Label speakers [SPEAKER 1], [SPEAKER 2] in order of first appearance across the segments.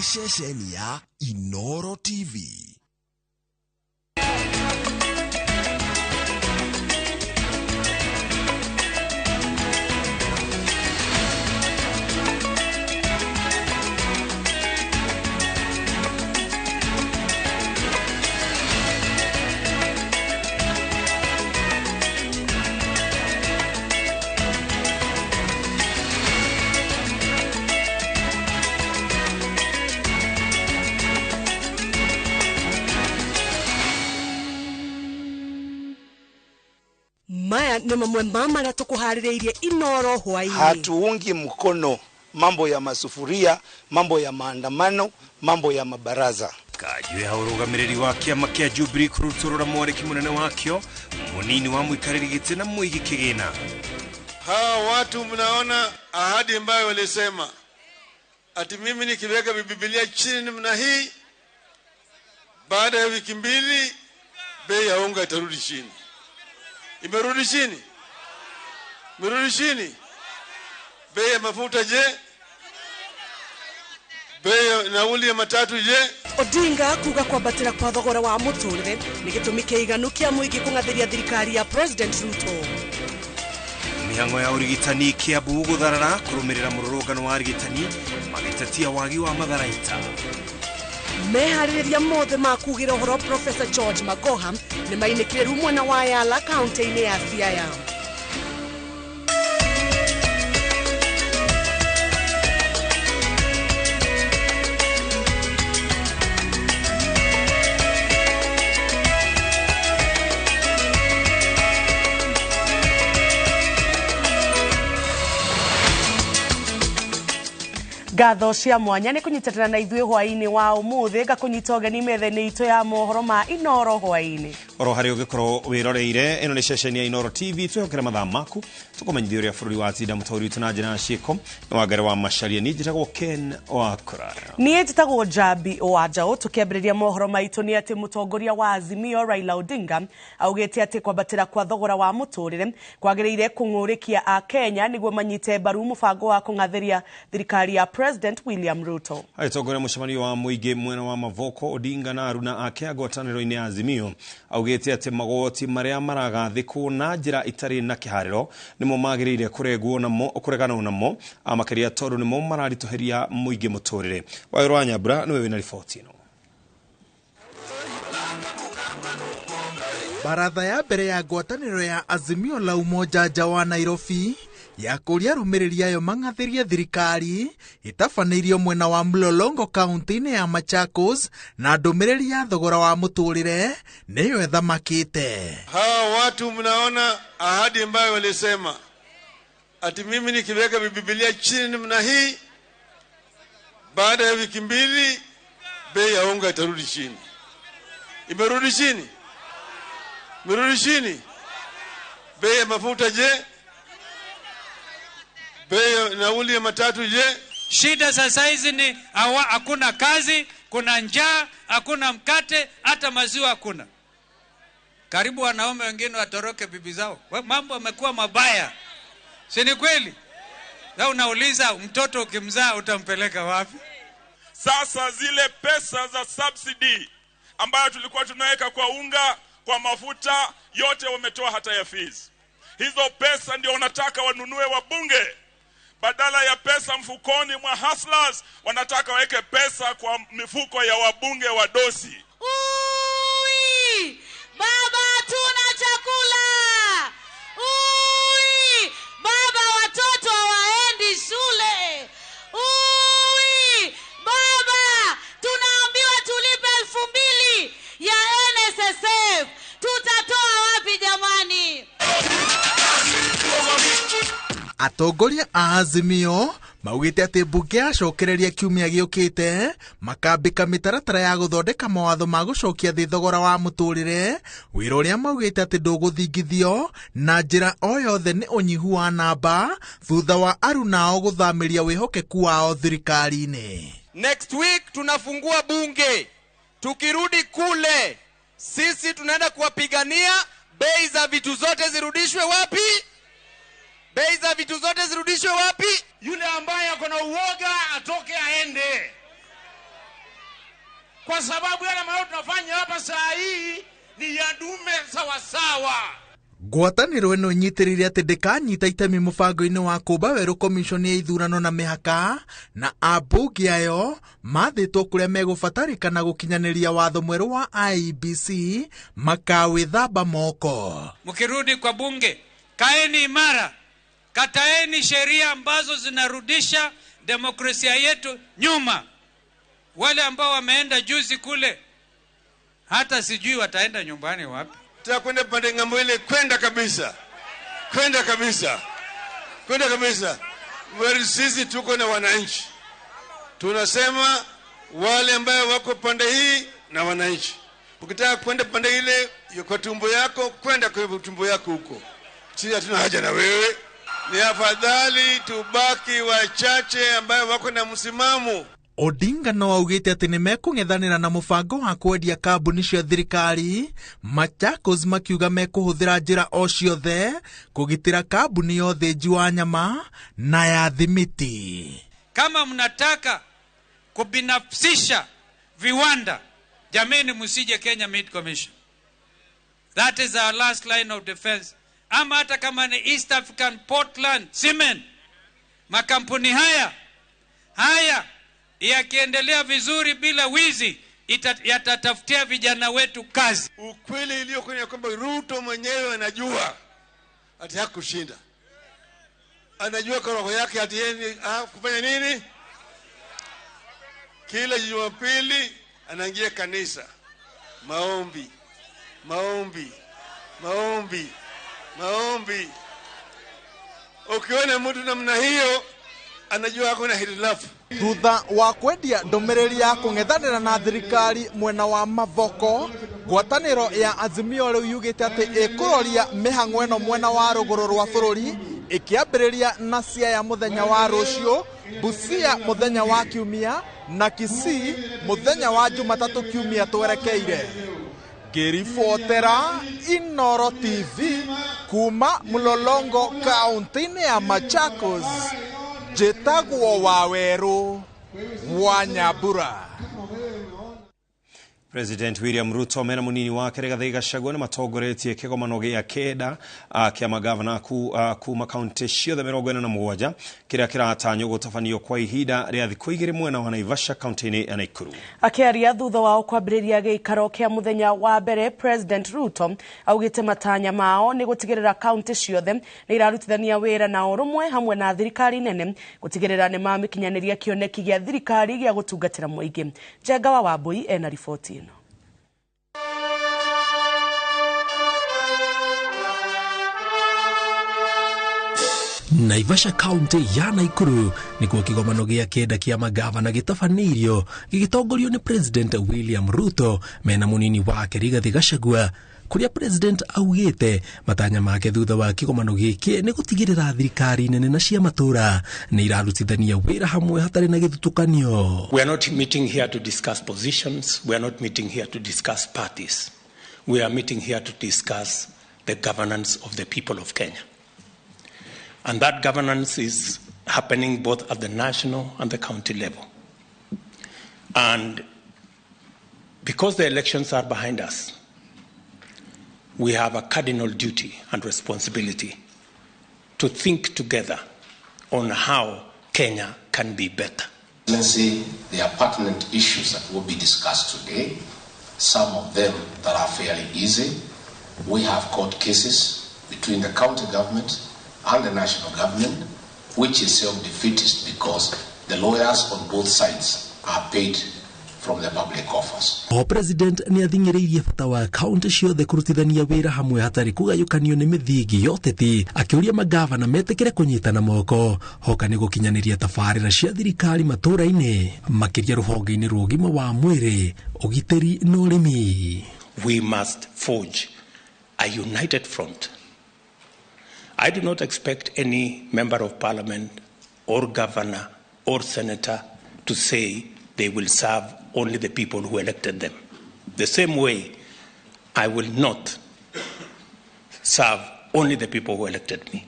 [SPEAKER 1] Nĩ ceceni ya Inoro TV.
[SPEAKER 2] Maya nĩ mamwe ma marĩa tũkũharĩrĩirie Inoro hwaĩ-inĩ.
[SPEAKER 3] Hatuungi mkono mambo ya masufuria, mambo ya maandamano, mambo ya mabaraza.
[SPEAKER 4] Kanjũ ya ũrũgamĩrĩri wa kĩama kĩa Jubilee kũrutũrũra mwarĩki mũnene wakĩo mũnini wa mũikarĩri gĩtĩ na mũigi kĩgĩna.
[SPEAKER 5] Hawa watu mnaona ahadi ambayo walisema ati mimi nikiweka Biblia chini namna hii, baada ya wiki mbili bei ya unga itarudi chini. Imerudi chini? Imerudi chini? Bei ya mafuta je? Bei ya nauli ya matatu je?
[SPEAKER 2] Odinga kuga kwambatĩra kwa thogora wa mũtũrĩre nĩ gĩtũmi kĩiganu kĩa mũingĩ kũng'athĩria thirikari ya President Ruto.
[SPEAKER 4] Mĩhang'o ya ũrigitani Kiambu gũtharara kũrũmĩrĩra mũrũrũngano wa arigitani magĩtetia wagi wa matharaita.
[SPEAKER 2] Meharĩrĩria mothe ma kugĩra ũhoro Professor George Magoha nĩ mainĩkire rĩu mwena wa Yala kaunti-inĩ ya Siaya. Ngatho cia mwanya nĩ kũnyitanĩra na ithuĩ hwaĩ-inĩ wa ũmũthĩ, ngakũnyita ũgeni metha-inĩ itũ ya mohoro ma Inoro hwaĩ-inĩ.
[SPEAKER 4] Oro harĩa ũngĩkorwo wĩroreire, ĩno nĩ ceceni ya Inoro TV, twĩhokere mathaa maku tũkũmenyithia ũrĩa bũrũri watinda mũtaũri witũ na njĩra ya ciĩko nĩ Wangari wa Macharia. Niĩ njĩtagwo Ken wa Kũrara.
[SPEAKER 2] Niĩ njĩtagwo Njambi wa Njaũ. Tũkĩambĩrĩria mohoro maitũ nĩ atĩ mũtongoria wa Azimio Raila Odinga augĩte atĩ kwambatĩra kwa thogora wa mũtũrĩre kwagĩrĩire kũng'ũrĩkia Akenya nĩguo manyite mbaru mũbango wa kũng'athĩria thirikari ya President William Ruto.
[SPEAKER 4] Agĩtongoria mũcemanio wa mũingĩ mwena wa Mavoko, Odinga na aruna ake a ngwatanĩro-inĩ ya Azimio augĩte atĩ magoti marĩa maragathĩkwo na njĩra itarĩ na kĩharĩro nĩmo magĩrĩire kũregwo namo kũreganwo namo makĩria tondũ nĩmo mararitũhĩria mũingĩ mũtũrĩre. Wawerũ wa Nyambura nĩwe wĩna riboti ĩno.
[SPEAKER 6] Baratha ya mbere ya ngwatanĩro ya Azimio la Umoja nja wa Nairobi ya kũria arũmĩrĩri ayo mang'athĩrie thirikari ĩtabanĩirio mwena wa Mlolongo kaunti-inĩ ya Machakos na ndũmĩrĩri ya thogora wa mũtũrĩre nĩyo ĩthamakĩte.
[SPEAKER 5] Hawa watu mnaona ahadi ambayo walisema ati mimi nikiweka Biblia chini namna hii, baada ya wiki mbili bei ya unga itarudi chini. Imerudi chini? Imerudi chini? Bei ya mafuta je? Bei ya nauli ya matatu je?
[SPEAKER 7] Shida sasa hizi ni hakuna kazi, kuna njaa, hakuna mkate, hata maziwa hakuna. Karibu wanaume wengine watoroke bibi zao. Mambo yamekuwa mabaya. Si ni kweli? Na unauliza mtoto ukimzaa utampeleka wapi?
[SPEAKER 8] Sasa zile pesa za subsidy ambayo tulikuwa tunaweka kwa unga, kwa mafuta, yote wametoa hata ya fees. Hizo pesa ndio wanataka wanunue wabunge. Badala ya pesa mfukoni mwa hustlers, wanataka waweke pesa kwa mifuko ya wabunge wa dosi.
[SPEAKER 9] Ui! Baba tuna chakula. Ui! Baba watoto hawaendi shule. Ui! Baba tunaambiwa tulipe 2000 ya NSSF. Tutatoa wapi jamani?
[SPEAKER 6] Atongoria a Azimio maugĩte atĩ mbunge yacokereria kiumia gĩũkĩte makambĩka mĩtaratara ya gũthondeka mawatho ma gũcokia thĩ thogora wa mũtũrĩre, wĩra ũrĩa maugĩte atĩ ndũgũthingithio na njĩra o yothe nĩ ũnyihu wa namba thutha wa arunao gũthamĩria wĩhokeku wao thirikari-inĩ.
[SPEAKER 10] Next week tunafungua bunge, tukirudi kule sisi tunaenda kuwapigania bei za vitu zote zirudishwe wapi? Bei za vitu zote zirudishwe wapi?
[SPEAKER 11] Yule ambaye ako na uoga atoke aende. Kwa sababu yale ambayo tunafanya hapa saa hii ni ya ndume sawasawa.
[SPEAKER 6] Ngwatanĩro ĩno ĩnyitĩrĩire atĩ ndĩkanyita itemi mũbango-inĩ wa kũmba werũ komishoni ya ithurano na mĩhaka na ambunge ayo mathĩtwo kũrĩa megũbatarĩkana gũkinyanĩria watho mwerũ wa IEBC makawĩthamba moko.
[SPEAKER 7] Mkirudi kwa bunge, kaeni imara, kataeni sheria ambazo zinarudisha demokrasia yetu nyuma. Wale ambao wameenda juzi kule, hata sijui wataenda nyumbani wapi.
[SPEAKER 5] Tutakwenda pande ng'ambo ile, kwenda kabisa, kwenda kabisa, kwenda kabisa. Sisi tuko na wananchi, tunasema wale ambao wako pande hii na wananchi. Ukitaka kwenda pande ile kwa tumbo yako, kwenda kwa tumbo yako huko. Sisi hatuna haja na wewe. Ni afadhali tubaki wachache ambao wako na msimamo.
[SPEAKER 6] Odinga no augite atĩ nĩ mekũng'ethanĩra na mũbango wa kwendia kambuni cia thirikari. Machakos makiuga mekũhũthĩra njĩra o ciothe kũgitĩra kambuni ya ũthĩnji wa nyama na ya thimiti.
[SPEAKER 7] Kama mnataka kubinafsisha viwanda, jameni, msije Kenya Meat Commission. That is our last line of defense. Ama hata kama ni East African Portland Cement, makampuni haya yakiendelea vizuri bila wizi, yatatafutia vijana wetu kazi.
[SPEAKER 5] Ukweli iliyo kwenye kwamba Ruto mwenyewe anajua ati hakushinda. Anajua kwa roho yake ati yeye kufanya nini? Kila Jumapili anaingia kanisa. Maombi, maombi, maombi, maombi. Ukiona mtu namna hiyo, anajua hakuna hitilafu.
[SPEAKER 6] Thutha wa kwendia ndũmĩrĩri ya kũng'ethanĩra na thirikari mwena wa Mavoko, ngwatanĩro ya Azimio rĩu yugĩte atĩ ĩkũroria mĩhang'o ĩno mwena wa rũgũrũ rwa bũrũri ĩkĩambĩrĩria na Siaya mũthenya wa rũciũ, Busia mũthenya wa Kiumia na Kisii mũthenya wa Jumatatũ kiumia twerekeire. Ngĩribotera Inoro TV kuma Mlolongo kaunti-inĩ ya Machakos, njĩtagwo Wawerũ wa Nyambura.
[SPEAKER 4] President William Ruto mena munini wake Rigathi Gachagua nĩ matongoretie kĩgomano gĩa kenda kĩa magavana kuma kaunti ciothe 47 kĩrĩa kĩratanywo gũtabanio kwa ihinda rĩa thikũ igĩrĩ mwena wa Naivasha kaunti-inĩ ya Nakuru.
[SPEAKER 2] Akĩaria thutha wao kwambĩrĩria gĩikaro kĩa mũthenya wa mbere, President Ruto augĩte matanya mao nĩ gũtigĩrĩra kaunti ciothe nĩ irarutithania wĩra na ũrũmwe hamwe na thirikari nene gũtigĩrĩra nĩ mamĩkinyanĩria kĩoneki gĩa thirikari gĩa gũtungatĩra mũingĩ. Njenga wa Wambui ena riboti ĩno.
[SPEAKER 12] Naivasha kaunti ya Nakuru nikuo kĩgomano gĩa kenda kĩa magavana gĩtabanĩirio gĩgĩtongorio nĩ President William Ruto mena munini wake Rigathi Gachagua, kũrĩa President augĩte matanya make thutha wa kĩgomano gĩkĩ nĩ gũtigĩrĩra thirikari nene na cia matũra nĩ irarutithania wĩra hamwe hatarĩ na gĩthutũkanio.
[SPEAKER 13] We are not meeting here to discuss positions, we are not meeting here to discuss parties. We are meeting here to discuss the governance of the people of Kenya. And that governance is happening both at the national and the county level. And because the elections are behind us, we have a cardinal duty and responsibility to think together on how Kenya can be better.
[SPEAKER 14] Excellency, there are pertinent issues that will be discussed today, some of them that are fairly easy. We have court cases between the county government and the national government, which is self-defeatist because the lawyers on both sides are paid from the public office.
[SPEAKER 12] O President nĩ athing'ĩrĩirie bata wa kaunti ciothe kũrutithania wĩra hamwe hatarĩ kũgayũkanio nĩ mĩthingi ya ũteti, akĩũria magavana metĩkĩre kũnyitana moko hoka nĩ gũkinyanĩria tabarĩra cia thirikari matũũra-inĩ, makĩria rũhonge-inĩ rwa ũgima wa mwĩrĩ, ũgitĩri na ũrĩmi.
[SPEAKER 13] We must forge a united front. I do not expect any member of parliament or governor or senator to say they will serve only the people who elected them. The same way, I will not serve only the people who elected me.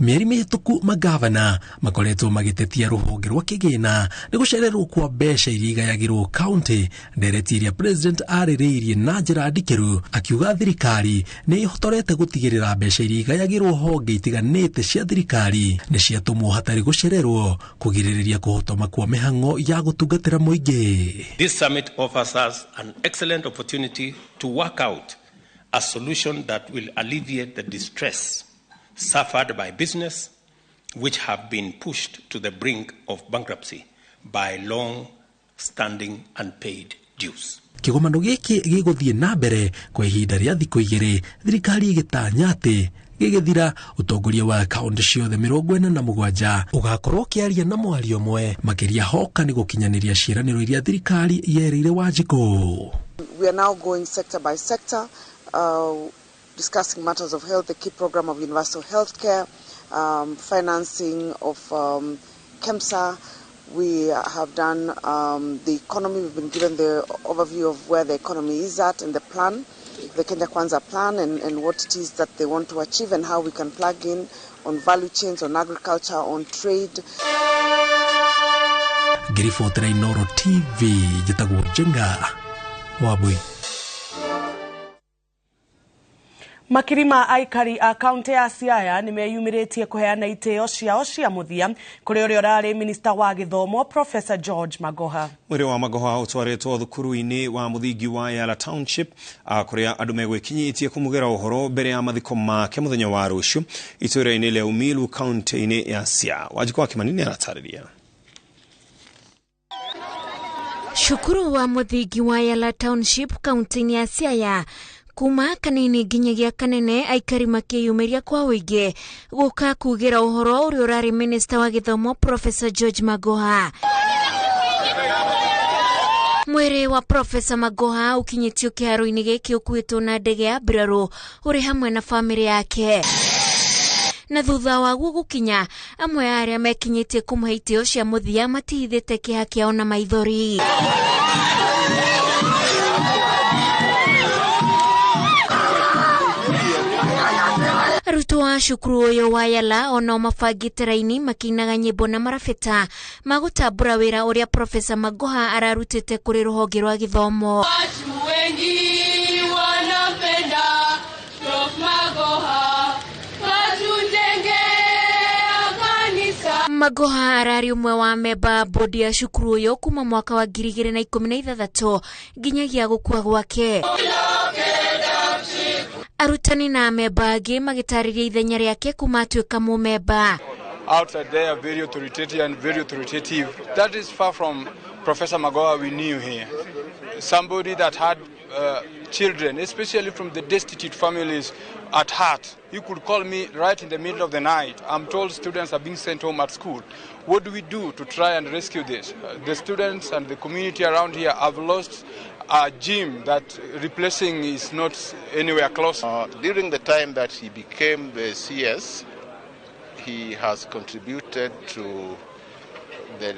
[SPEAKER 12] Mĩeri mĩhĩtũku magavana makoretwo magĩtetia rũhonge rwa kĩgĩna nĩ gũcererwo kwa mbeca iria igayagĩrwo kaunti. Ndereti ĩrĩa president arĩrĩirie na njĩra ndikĩru akiuga thirikari nĩ ĩhotorete gũtigĩrĩra mbeca iria igayagĩrwo honge itiganĩte cia thirikari nĩ ciatũmwo hatarĩ gũcererwo kũgirĩrĩria kũhotoma kwa mĩhang'o ya gũtungatĩra mũingĩ.
[SPEAKER 13] This summit offers us an excellent opportunity to work out a solution that will alleviate the distress suffered by business which have been pushed to the brink of bankruptcy by long-standing unpaid dues.
[SPEAKER 12] Kĩgomano gĩkĩ gĩgũthiĩ na mbere kwa ihinda rĩa thikũ igĩrĩ, thirikari ĩgĩtanya atĩ gĩgĩthira ũtongoria wa kaunti ciothe 47 ũgakorwo ũkĩaria na mwario ũmwe makĩria hoka nĩ gũkinyanĩria ciĩranĩro iria thirikari yerĩire Wanjikũ.
[SPEAKER 15] We are now going sector by sector, discussing matters of health, the key program of universal health care, financing of KEMSA. We have done the economy. We've been given the overview of where the economy is at and the plan, the Kenya Kwanza plan, and what it is that they want to achieve and how we can plug in on value chains, on agriculture, on trade.
[SPEAKER 12] Ngĩribotera Inooro TV, njĩtagwo Njenga Wambui.
[SPEAKER 2] Makiri ma aikari a kaunti ya Siaya nĩmeyumĩrĩtie kũheana itĩo ciao cia mũthia kũrĩ ũrĩa ũrarĩ minista wa gĩthomo Professor George Magoha.
[SPEAKER 4] Mwĩrĩ wa Magoha ũtwarĩtwo thukuru-inĩ wa mũthingi wa Yala Township kũrĩa andũ megwĩkinyĩtie kũmugĩra ũhoro mbere ya mathiko make mũthenya wa rũciũ itũũra-inĩ rĩa Umilu kaunti-inĩ ya Siaya. Wanjikũ wa Kimani nĩaratarĩria.
[SPEAKER 16] Cukuru wa mũthingi wa Yala Township kaunti-inĩ ya Siaya kuma kanini nginyagia kanene aikari makĩyumĩria kwa ũingĩ gũka kugĩra ũhoro ũrĩa ũrarĩ minista wa gĩthomo Professor George Magoha. Mwĩrĩ wa Professor Magoha ũkinyĩtio kĩharo-inĩ gĩkĩ ũkuĩtwo na ndege ya mbirarũ ũrĩ hamwe na bamĩrĩ yake. Na thutha waguo gũkinya, amwe a arĩa mekinyĩtie kũmũhe itĩo cia mũthia matihithĩte kĩeha kĩao na maithori. Arutwo a cukuru ũyũ wa Yala onao mabangĩte raini makĩinaga nyĩmbo na marabĩta magũtambũra wĩra ũrĩa Professor Magoha ararutĩte kũrĩ rũhonge rwa gĩthomo.
[SPEAKER 17] Watu wengi wanapenda Prof Magoha, watujengea kanisa.
[SPEAKER 16] Magoha ararĩ ũmwe wa memba bodi ya cukuru ũyũ kuma mwaka wa 2016 nginyagia gũkua gwake. Arutani na amemba angĩ magĩtarĩria ithenya rĩake kuma atuĩka mũmemba.
[SPEAKER 18] Outside there, very authoritative and very authoritative. That is far from Professor Magoha we knew here. Somebody that had children, especially from the destitute families at heart. He could call me right in the middle of the night. I'm told students are being sent home at school. What do we do to try and rescue this? The students and the community around here have lost a gym that replacing is not anywhere close.
[SPEAKER 19] During the time that he became the CS, he has contributed to the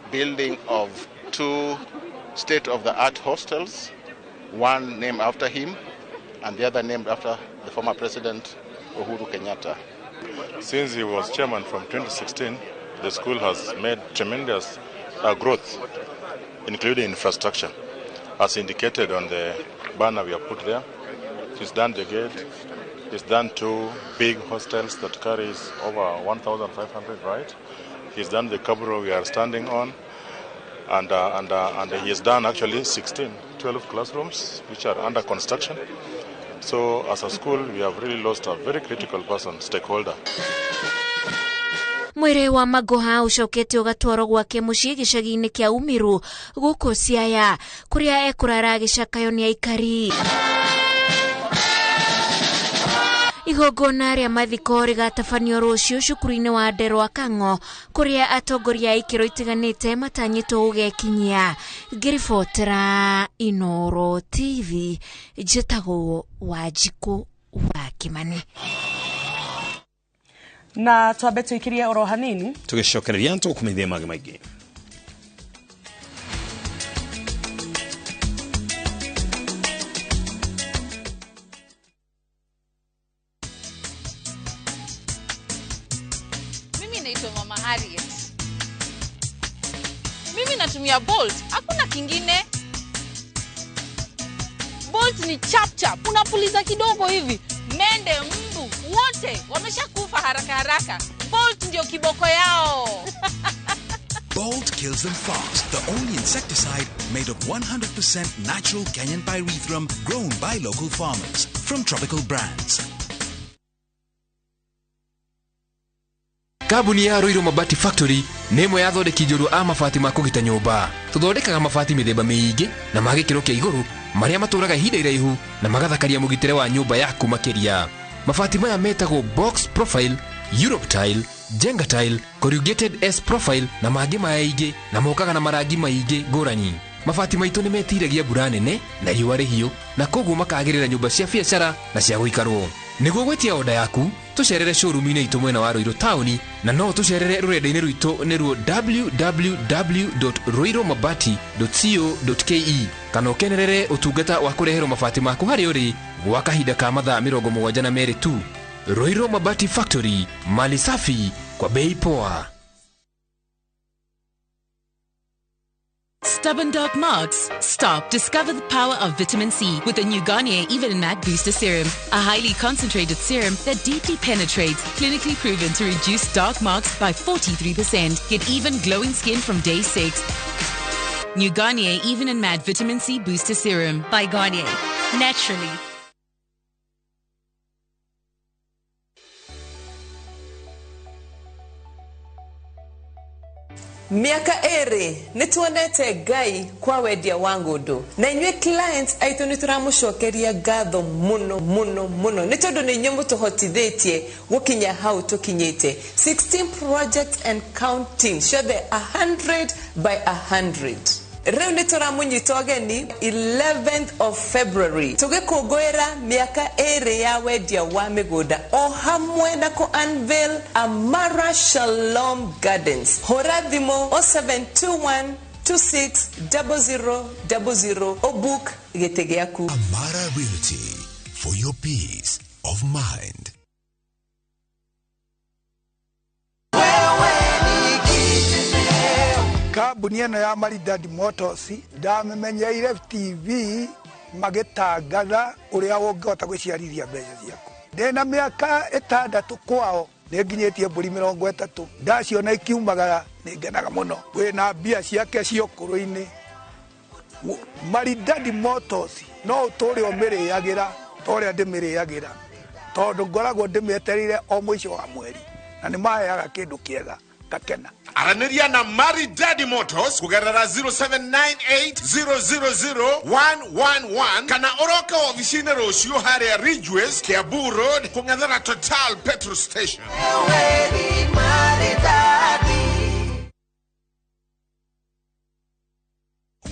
[SPEAKER 19] building of 2 state-of-the-art hostels, one named after him and the other named after the former president, Uhuru Kenyatta.
[SPEAKER 20] Since he was chairman from 2016, the school has made tremendous growth, including infrastructure. As indicated on the banner we have put there, he's done the gate, he's done 2 big hostels that carries over 1,500, right? He's done the cabro we are standing on, and he has done actually 12 classrooms which are under construction. So as a school, we have really lost a very critical person, stakeholder.
[SPEAKER 16] Mwĩrĩ wa Magoha ũcokete ũgatwarwo gwake mũciĩ gĩcagi-inĩ kĩa Umiru gũkũ Siaya kũrĩa ekũrara agĩcakayo nĩ aikari. Igongona rĩa mathiko rĩgatabanio rũciũ cukuru-inĩ wa Nderwa Kang'o kũrĩa atongoria a ikĩro itiganĩte matanyĩtwo gũgekinyia. Ngĩribotera Inooro TV, njĩtagwo Wanjikũ wa Kimani.
[SPEAKER 2] Na twambe tuikirie oro hanini
[SPEAKER 4] tugicokereria tukumithie mangĩ maingĩ.
[SPEAKER 21] Harriet. Mimi natumia Bolt, hakuna kingine. Bolt ni chap chap, unapuliza kidogo hivi, mende, mbu, wote wameshakufa haraka haraka. Bolt ndio kiboko yao.
[SPEAKER 22] Bolt kills them fast, the only insecticide made of 100% natural Kenyan pyrethrum grown by local farmers from Tropical Brands.
[SPEAKER 23] Kambuni ya Ruiru Mabati Factory nĩ ĩmwe ya athondeki njorua a mabati ma kũgita nyũmba. Tũthondekaga mabati mĩthemba mĩingĩ na ma gĩkĩro kĩa igũrũ marĩa matũraga ihinda iraihu na magathakaria mũgitĩre wa nyũmba yaku makĩria. Mabati maya metagwo box profile, Europe tile, Jenga tile, corrugated S profile na mangĩ maingĩ na mokaga na marangi maingĩ ngũrani. Mabati maitũ nĩ metiragia mbura nene na riũa rĩhiũ na koguo makagĩrĩra nyũmba cia biacara na cia gũikarwo. Nĩguo gwĩtia oda yaku tũcerere showroom-inĩ itũ mwena wa Ruiru taũni na no tũcerere rũrenda-inĩ rwitũ nĩruo www.ruirumabati.co.ke kana ũkenerere ũtungata wa kũreherwo mabati maku harĩa ũrĩ gwa kahinda ka mathaa 72 tu. Ruiru Mabati Factory, mali safi kwa bei poa.
[SPEAKER 24] Stubborn dark marks? Stop. Discover the power of vitamin C with the new Garnier Even and Matte Booster Serum. A highly concentrated serum that deeply penetrates, clinically proven to reduce dark marks by 43%. Get even glowing skin from day 6. New Garnier Even and Matte Vitamin C Booster Serum.
[SPEAKER 25] By Garnier. Naturally.
[SPEAKER 26] Miaka eri nituonete Ngai kwa wendia wa ngũndũ na inyuĩ clients aitũ nĩ tũramũcokeria ngatho mũno mũno mũno nĩ tondũ nĩ inyuĩ mũtũhotithĩtie gũkinya hau tũkinyĩte. 16 projects and counting, ciothe 100 by 100. Rĩu nĩ tũramũnyita ũgeni 11th of February tũgĩkũngũĩra mĩaka ĩrĩ ya wendia wa mĩgũnda o hamwe na kũ unveil Amara Shalom Gardens. Hũra thimũ 0721 260000 ũbook gĩtĩ gĩaku.
[SPEAKER 1] Amara Realty, for your peace of mind.
[SPEAKER 27] Kambuni ĩno ya Maridadi Motors ndamĩmenyeire TV magĩtangatha ũrĩa ũngĩhota gwĩciarithia mbeca ciaku. Ndĩna mĩaka 6 kwao nĩ nginyĩtie mbũri 30 ndaciona ikiumagara nĩ ngenaga mũno. Wĩna mbia ciake cia ũkũrũ-inĩ. Maridadi Motors no ũtũre ũmĩrĩagĩra ta ũrĩa ndĩmĩrĩagĩra tondũ ngoragwo ndĩmĩetereire o mũico wa mweri na nĩ maheaga kĩndũ kĩega ngakena.
[SPEAKER 28] Aranĩria na Maridadi Motors kũgerera 0798000111 kana ũroke ofici-inĩ rũciũ harĩa Ridgeways, Kiambu Road, kũng'ethera Total Petrol Station.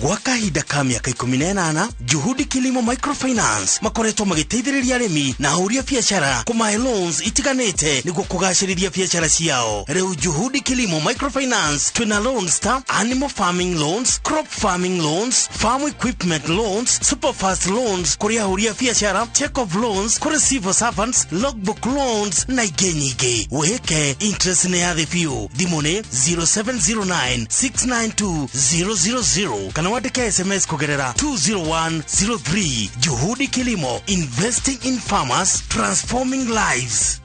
[SPEAKER 29] Gwa kahinda ka mĩaka 18 Juhudi Kilimo Microfinance makoretwo magĩteithĩrĩria arĩmi na ahũri a biacara kũmahe loans itiganĩte nĩguo kũgacĩrithia biacara ciao. Rĩu Juhudi Kilimo Microfinance twĩna loans ta animal farming loans, crop farming loans, farm equipment loans, superfast loans kũrĩ ahũri a biacara, check off loans kũrĩ civil servants, logbook loans na ingĩ nyingĩ. Wĩhĩke interest nĩ ya thĩ biũ. Thimũ nĩ 0709 692 000 kana wandĩke SMS kugerera 20103. Juhudi Kilimo, investing in farmers, transforming lives.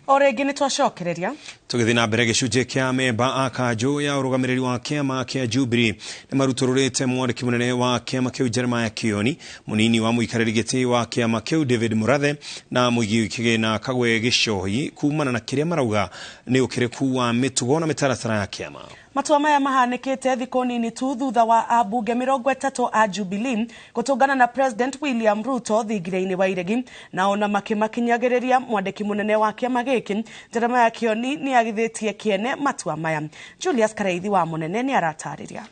[SPEAKER 2] O rĩngĩ nĩ twacokereria
[SPEAKER 4] tũgĩthiĩ na mbere gĩcunjĩ kĩa memba a kanjũ ya ũrũgamĩrĩri wa kĩama kĩa Jubilee nĩ marutũrũrĩte mwandĩki mũnene wa kĩama kĩu Jeremiah Kioni, mũnini wa mũikarĩri gĩtĩ wa kĩama kĩu David Murathe na mũigi kĩgĩna Kagwe Gĩcohi kumana na kĩrĩa marauga nĩ ũkĩrĩku wa mĩtugo na mĩtaratara ya kĩama.
[SPEAKER 2] Matua maya mahanĩkĩte thikũ nini tu thutha wa ambunge 30 a Jubilee gũtũngana na President William Ruto thingira-inĩ wa Iregi na ona makĩmakinyagĩrĩria mwandĩki mũnene wa kĩama gĩkĩ Jeremiah Kioni nĩ agithĩtie kĩene matua maya. Julius Kareithi wa mũnene nĩ aratarĩria.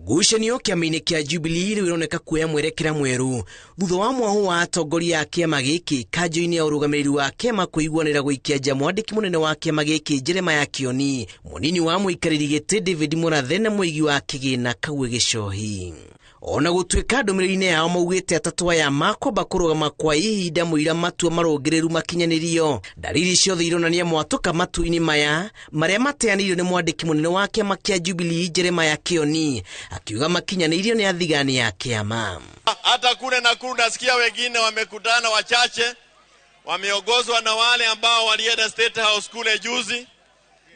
[SPEAKER 30] Ngucanio kĩama-inĩ kĩa Jubilee rĩu ĩroneka kuoya mwerekera mwerũ thutha wa mwaho wa atongoria a kĩama gĩkĩ kanjũ-inĩ ya ũrũgamĩrĩri wa kĩama kũiguanĩra gũikia nja mwandĩki mũnene wa kĩama gĩkĩ Jeremiah Kioni, mũnini wa mũikarĩri gĩtĩ David Murathe na mũigi wa kĩgĩna Kagwe Gĩcohi. Ona gũtuĩka ndũmĩrĩri-inĩ yao maugĩte atatũ aya makwamba kũrũgama kwa ihinda mũira matua marũngĩrĩru makinyanĩrio. Ndariri ciothe ironania mwatũka matua-inĩ maya marĩa mateanĩirio nĩ mwandĩki mũnene wa kĩama kĩa Jubilee Jeremiah Kioni, akiuga makinyanĩirio nĩ athigani a kĩama.
[SPEAKER 3] Hata kule Nakuru nasikia wengine wamekutana wachache, wameongozwa na wale ambao walienda State House kule juzi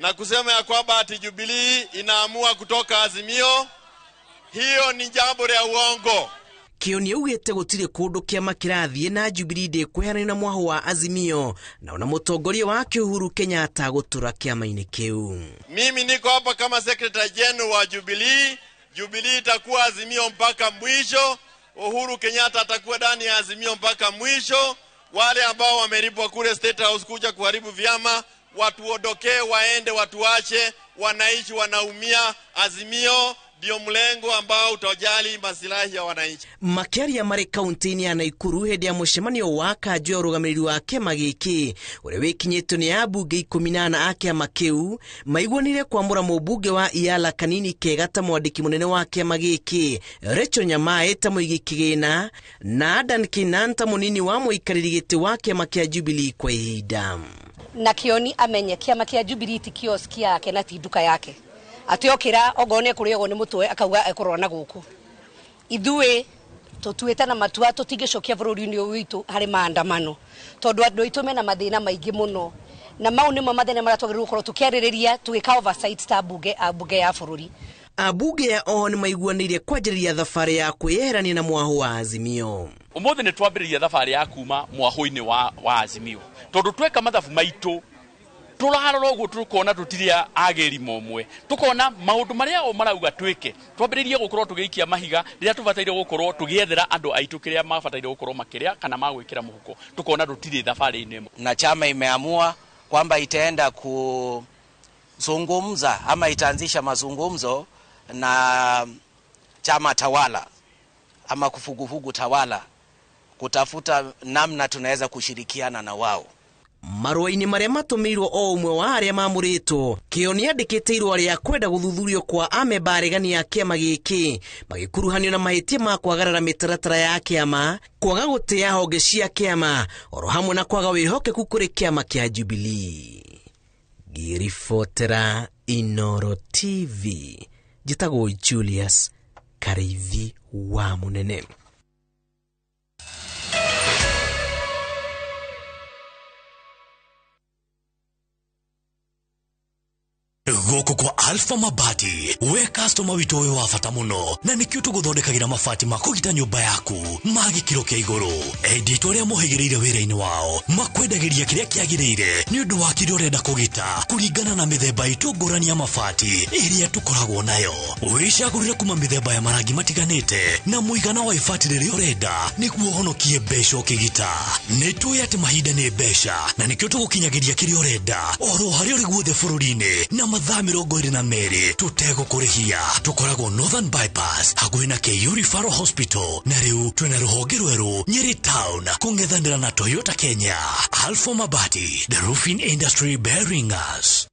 [SPEAKER 3] na kusema ya kwamba ati Jubilee inaamua kutoka Azimio. Hiyo ni jambo la uongo.
[SPEAKER 30] Kioni augĩte gũtirĩ kũndũ kĩama kĩrathiĩ na Jubilee ndĩkweheranio na mwaho wa Azimio na ona mũtongoria wake Uhuru Kenyatta gũtũra kĩama-inĩ kĩu.
[SPEAKER 3] Mimi niko hapa kama secretary general wa Jubilee. Jubilee itakuwa Azimio mpaka mwisho. Uhuru Kenyatta atakuwa ndani ya Azimio mpaka mwisho. Wale ambao wamelipwa kule State House kuja kuharibu vyama watuondokee, waende, watuache. Wananchi wanaumia. Azimio ndio mlengo ambao utajali masilahi ya wananchi.
[SPEAKER 30] Makĩaria marĩ kaunti-inĩ ya Nakuru hĩndĩ ya mũcemanio wa kanjũ ya ũrũgamĩrĩri wa kĩama gĩkĩ ũrĩa wĩkinyĩtio nĩ ambunge 18 a kĩama kĩu maiguanĩire kwamũra mũmbunge wa Iala Kanini Kega ta mwandĩki mũnene wa kĩama gĩkĩ, Rachel Nyamae ta mũigi kĩgĩna na Adan Kinan ta mũnini wa mũikarĩri gĩtĩ wa kĩama kĩa Jubilee kwa ihinda.
[SPEAKER 5] Na Kioni amenye kĩama kĩa Jubilee ti kioski yake na ti nduka yake. Atiokira ogone kuri ogo ni mutwe akauga ekorwo na guku. Ithuĩ tũtuĩte na matua tũtingĩcokia bũrũri-inĩ ũyũ witũ harĩ maandamano tondũ andũ aitũ mena mathĩna maingĩ mũno, na mau nĩmo mathĩna marĩa twagĩrĩirwo gũkorwo tũkĩarĩrĩria tũgĩka oversight ta mbunge ya bũrũri.
[SPEAKER 30] Ambunge ya oho nĩ maiguanĩire kwanjĩrĩria thabarĩ ya kwĩyeherania na mwaho wa Azimio.
[SPEAKER 6] Ũmũthĩ nĩ twambĩrĩria thabarĩ ya kuma mwaho-inĩ wa Azimio tondũ tweka mathabu maitũ turarora uguo tukona tutiria ageri momwe, tukona maundu maria o marauga twike twambiririe gukorwo tugiikia mahiga riria tubataire gukorwo tugiethera andu aitu kiria mabataire gukorwo makiria kana magwikira muhuko, tukona tutiri thabari-inĩ ĩmwe.
[SPEAKER 7] Na chama imeamua kwamba itaenda kuzungumza ama itaanzisha mazungumzo na chama tawala ama kufugufugu tawala kutafuta namna tunaweza kushirikiana na wao.
[SPEAKER 30] Marũa-inĩ marĩa matũmĩirwo o ũmwe wa arĩa mamũrĩtwo, Kioni andĩkĩte irũa rĩa kwenda gũthuthurio kwa amemba aregani a kĩama gĩkĩ magĩkuruhanio na mahĩtia ma kwagarara mĩtaratara ya kĩama, kwaga gũtĩa honge cia kĩama oro hamwe na kwaga wĩhokeku kũrĩ kĩama kĩa Jubilee. Ngĩribotera Inoro TV, njĩtagwo Julius Kariithi wa Mũnene.
[SPEAKER 8] Gũkũ kwa Alpha Mabati, we customer witũ ũyũ wa bata mũno, na nĩkĩo tũgũthondekagĩra mabati ma kũgita nyũmba yaku ma gĩkĩro kĩa igũrũ. Endia itũ arĩa mohĩgĩrĩire wĩra-inĩ wao makwendagĩria kĩrĩa kĩagĩrĩire nĩ ũndũ wa kĩrĩa ũrenda kũgita kũringana na mĩthemba itũ ngũrani ya mabati ĩrĩa tũkoragwo nayo. Wĩcagũrĩre kuma mĩthemba ya marangi matiganĩte na mũigana wa ibati rĩrĩa ũrenda nĩguo ũhonokie mbeca ũkĩgita. Nĩ tũĩ atĩ mahinda nĩ mbeca na nĩkĩo tũgũkinyagĩria kĩrĩa ũrenda oro harĩa ũrĩ guothe bũrũri-inĩ na mathaa 22 tũtegũkũrĩhia. Tũkoragwo Northern Bypass hakuhĩ na KU Referral Hospital, na rĩu twĩna rũhonge rwerũ Nyeri Town kũng'ethanĩra na Toyota Kenya. Alpha Mabati, the roofing industry bearing us.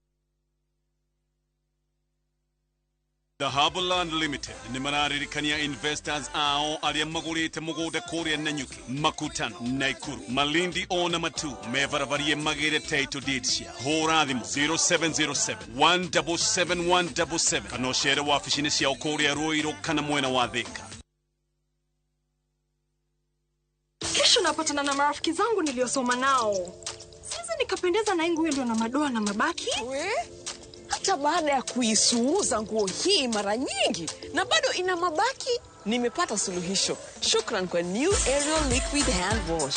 [SPEAKER 9] The Harborland Limited nĩ mararirikania investors ao arĩa magũrĩte mũgũnda kũrĩa Nanyuki, Makutano, Naikuru, Malindi ona Matu mebarabariĩ magĩre title deed cia. Hũra thimũ 0707 177 177 kana ũcere wabici-inĩ ciao kũrĩa Ruiru kana mwena wa Thika.
[SPEAKER 10] Kesho napatana na marafiki zangu niliosoma nao. Sasa nikapendeza na nguo ndio na madoa na mabaki.
[SPEAKER 26] We? Hata baada ya kuisuuza nguo hii mara nyingi na bado ina mabaki, nimepata suluhisho. Shukran kwa New Ariel Liquid Hand Wash.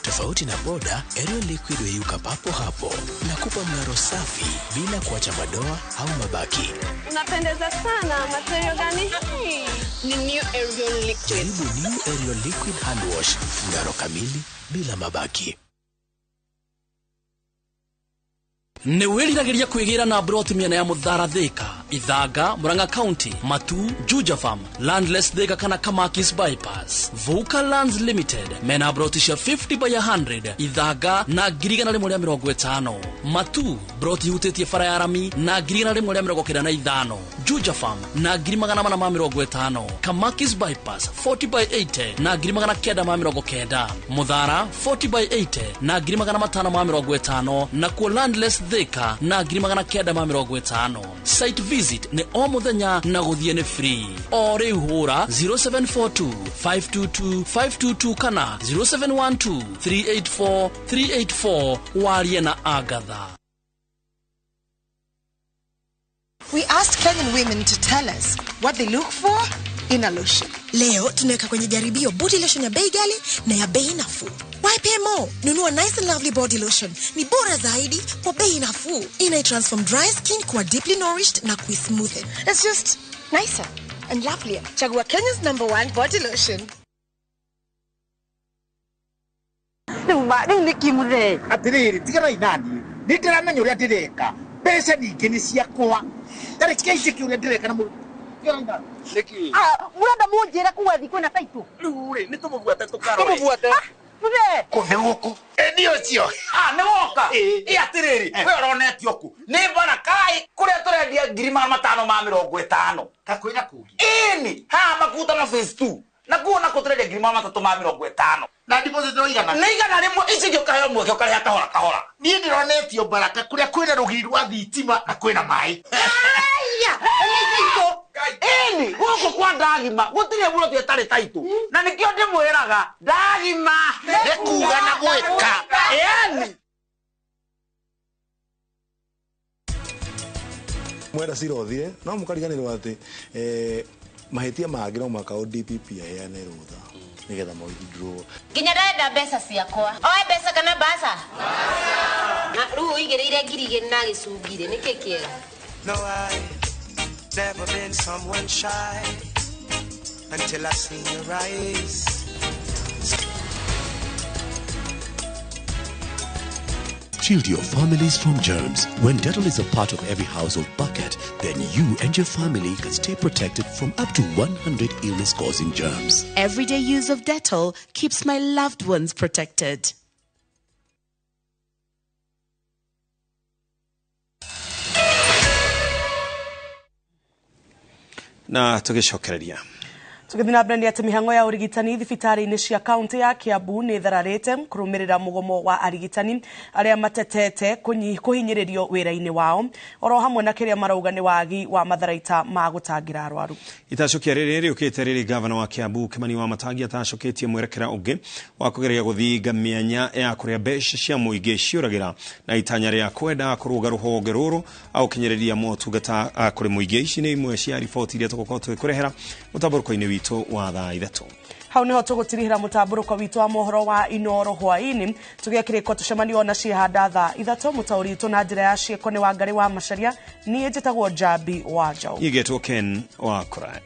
[SPEAKER 12] Tofauti na boda, Ariel Liquid huyeyuka papo hapo na kupa mng'aro safi bila kuacha madoa au mabaki.
[SPEAKER 17] Unapendeza sana, material gani hii?
[SPEAKER 26] Ni New Ariel Liquid.
[SPEAKER 12] Jaribu New Ariel Liquid Hand Wash, mng'aro kamili bila mabaki.
[SPEAKER 11] Nĩ wĩriragĩria kwĩgĩra na mburoti mĩena ya Mũthara Thika
[SPEAKER 8] Ithanga, Murang'a County, Matu, Juja Farm, Landless Thika kana Kamakis Bypass. Vuka Lands Limited mena broti cia 50 by 100 Ithanga na 150. Matu broti hutĩtie bara ya rami na 195. Juja Farm na 450. Kamakis Bypass 40 by 80 na 990. Muthara 40 by 80 na 550 na kuo Landless Thika na 950. Site visit nĩ o mũthenya na gũthiĩ nĩ free. O rĩu hũra 0742 522 522 kana 0712 384 384 warie na Agatha.
[SPEAKER 11] We asked Kenyan women to tell us what they look for in a lotion.
[SPEAKER 13] Leo tunaweka kwenye jaribio body lotion ya bei ghali na ya bei nafuu. Why pay more? Nunua Nice and Lovely body lotion. Ni bora zaidi kwa bei nafuu. Ina transform dry skin kuwa deeply nourished na kuismoothen.
[SPEAKER 11] It's just nicer and lovelier. Chagua Kenya's #1 body lotion.
[SPEAKER 14] Rĩu nĩ kĩmũthee. Atĩrĩrĩ, tiganai naniĩ. Nĩ ndĩramenya ũrĩa ndĩreka. Mbeca ningĩ nĩ ciakwa. Tareke njĩke ũrĩa ndĩreka na mũndũ. Nĩkĩ?
[SPEAKER 15] Mũrenda mũnjĩre kuga thiĩ kwĩna taitũ?
[SPEAKER 14] Rĩu rĩ, nĩ tũmũbuate tũkarore. Tũmũbuate.
[SPEAKER 15] Mũthee.
[SPEAKER 14] Kũ nĩ gũkũ? Ĩ nĩ ũcio. Nĩ woka? Ĩ atĩrĩrĩ, we ũronetio kũ? Nĩ Barakai kũrĩa tũrendia 550. Ta kwĩna kũngĩ? Ĩni, haha Makutano phase 2. Na kuo nako tũrendia 350. Na deposit no igana. Nĩ 100 ici ingĩ ũkaheo mweke ũkarĩha kahora kahora. Niĩ ndĩronetio Baraka kũrĩa kwĩna rũgiri rwa thitima na kwĩna maĩ.
[SPEAKER 15] Aya, nĩ taitũ.
[SPEAKER 14] Ĩni, gũkũ kwa ndagima gũtirĩ mũndũ ĩtarĩ taitũ. Na nĩkĩo ndĩmwĩraga ndagima nĩ kuga na gwĩka. Ĩni.
[SPEAKER 16] Mwera cira ũthire no mũkariganĩrwo atĩ mahĩtia mangĩ no mũhaka o DPP aheane rũtha nĩgetha ma withdraw.
[SPEAKER 18] Nginya ndĩrenda mbeca ciakwa. Oe mbeca kana mbaca? Na rĩu ũigĩrĩire 2000 na gĩcungi rĩ, nĩkĩ kĩega?
[SPEAKER 19] No, I never been someone shy until I seen your eyes.
[SPEAKER 1] Shield your families from germs. When Dettol is a part of every household bucket, then you and your family can stay protected from up to 100 illness-causing germs.
[SPEAKER 24] Everyday use of Dettol keeps my loved ones protected.
[SPEAKER 4] Na tũgĩcokereria.
[SPEAKER 2] Tũgĩthiĩ na mbere nĩ atĩ mĩhang'o ya ũrigitani thibitarĩ-inĩ cia kaunti ya Kiambu nĩ ĩthararĩte kũrũmĩrĩra mũgomo wa arigitani arĩa matetete kũhinyĩrĩrio wĩra-inĩ wao oro hamwe na kĩrĩa marauga nĩ wagi wa matharaita ma gũtangĩra arwaru.
[SPEAKER 4] Itacũkia rĩrĩ rĩũkĩte rĩrĩ gavana wa Kiambu Kimani Wamatangi atacũkĩtie mwerekera ũngĩ wa kũgeria gũthinga mĩanya ya kũrĩa mbeca cia mũingĩ ciũragĩra na itanya rĩa kwenda kũrũnga rũhonge rũrũ au kinyĩrĩria motungata kũrĩ mũingĩ. Ici nĩ imwe cia riboti iria tũgũkorwo tũgĩkũrehera mũtambũrũko-inĩ witũ wa thaa 3.
[SPEAKER 2] Hau niho tũgũtirihĩra mũtambũrũko witũ wa mohoro wa Inoro hwaĩ-inĩ. Tũgĩe kĩrĩko tũcemanio na ciĩhanda thaa 3. Mũtaũri witũ na njĩra ya ciĩko nĩ Wangarĩ wa Macharia. Niĩ njĩtagwo Njambi wa Njaũ.
[SPEAKER 4] Niĩ ngetwo Ken wa Kũraya.